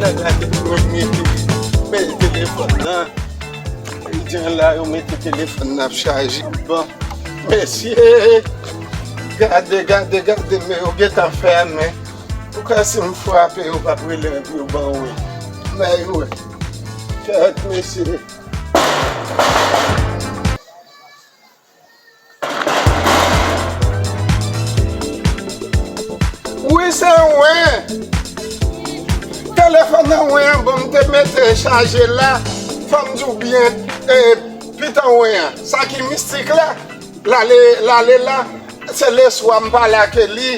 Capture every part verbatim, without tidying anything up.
Gade premye, mete telefòn nan. Etan la, yo mete telefòn nan ap chaje. Bon, mesye, gade, gade, gade, men yo gentan fèmen. Ou kwè si m frape, yo p ap rele m pou yo ban mwen. Men yo, kèt, mesye. Wi, se wen. Telefòn nan wen an, bon, m te mete chaje la. Fò m di w byen, e, pitan wen an. Sa ki mistik la, l ale, l ale la, se leswa m pale ak li.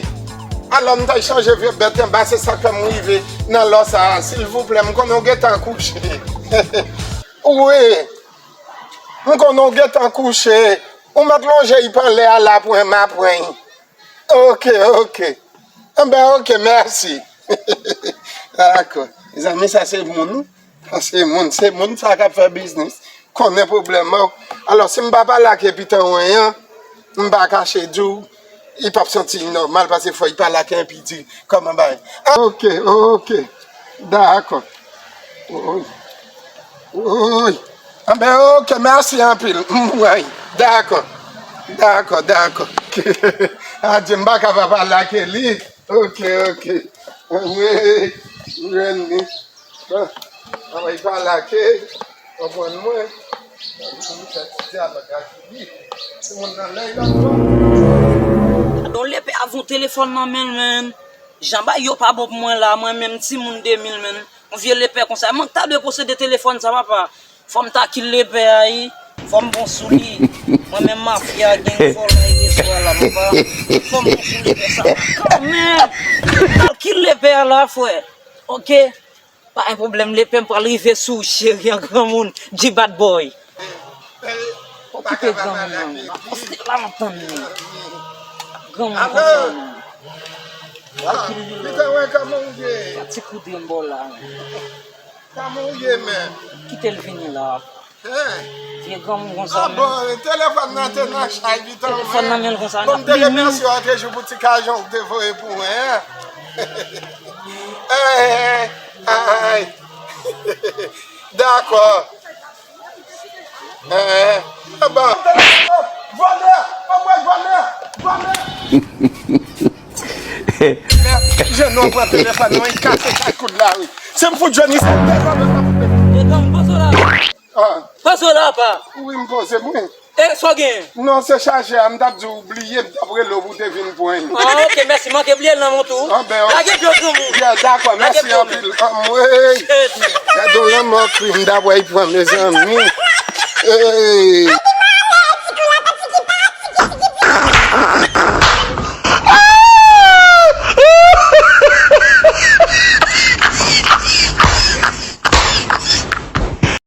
Alò, m t al chanje vye bèt anba, se sa k fè m rive nan lò sa a. Silvouplè, m konnen w gentan kouche. Wi. M konnen w gentan kouche. Ou mèt lonje y pa anlè a la pou m aprann. Ok, ok. Enben, ok, mèsi. Dakò. Mezanmi, sa se moun, wi. Sa se moun, se moun sa k ap fè biznis. Konnen pwoblèm mwen. Alò, si m pa pale ak epitan wen an, m pa kache di w, li p ap santi l nòmal, paske fò l pale ak enpi di kòman bagay. Ah, ok, ok. Dakò. Woy. Woy. Anben, ok, mèsi anpil. Woy. Dakò. Dakò, dakò. Adye, m pa ka pa pale ak li. Ok, ok. Wi, m jwenn li. Bon, ann pale ak li. Konprann mwen. Ann fè ti dyalòg ak li. Timoun nan lè y ap pran. Don lepè avon telefòn nan men l, men. Jan bagay yo pa bon pou mwen la, mwen menm timoun de mil, men. Yon vye lepè konsa. Mwen ta dwe posede telefòn sa, papa. Fò m ta kil lepè a, wi. Fò m bon sou li. Mwen menm mafya, gang, vòlè, reswa la, papa. Fò m bon sou lepè sa. Kanmenm! Al kil lepè a la, frè. Ok? Pa gen pwoblèm, lepè m pral rive sou ou, cheri an granmoun. G-Bad Boy. Okipe granmoun nan, men. Poste la, m ap tann li. Granmoun konsa, men. Al kil lepè. Pita, wè, kòman w ye? Yon ti kout grenn bò la, men. Kòman w ye, men? Kite l vini la. Hein? Vye granmoun konsa, men. Ah bon, telefòn nan te nan chay, pita, men. Telefòn nan men l konsa, n ap li menm. Bon, m te remèsye w antre jou pou ti kajon w te voye pou mwen, hein? Hein, ay. Dakò. Hein, ah bon. Vòlè! Anmwey, vòlè! Vòlè! Jèn nan pran telefòn mwen, li kase kay koud la, wi. Si m fout jwenn li, se telefòn mwen k ap koupe. Etan m poze w la. Ah. Poze w la, pa. Wi, m poze mwen. E, sa w gen? Non, se chaje a, m t ap di w bliye, m t ap rele w pou w te vin pran li. Ah, ok, mèsi. Manke bliye l nan men w tou. Ah, ben, ok. Lage pye w, granmoun. Yeah, dakò, mèsi anpil. Anmwey. Shit. Gade yon lanmò krim, m t ap wè y pran, mezanmi. Hey.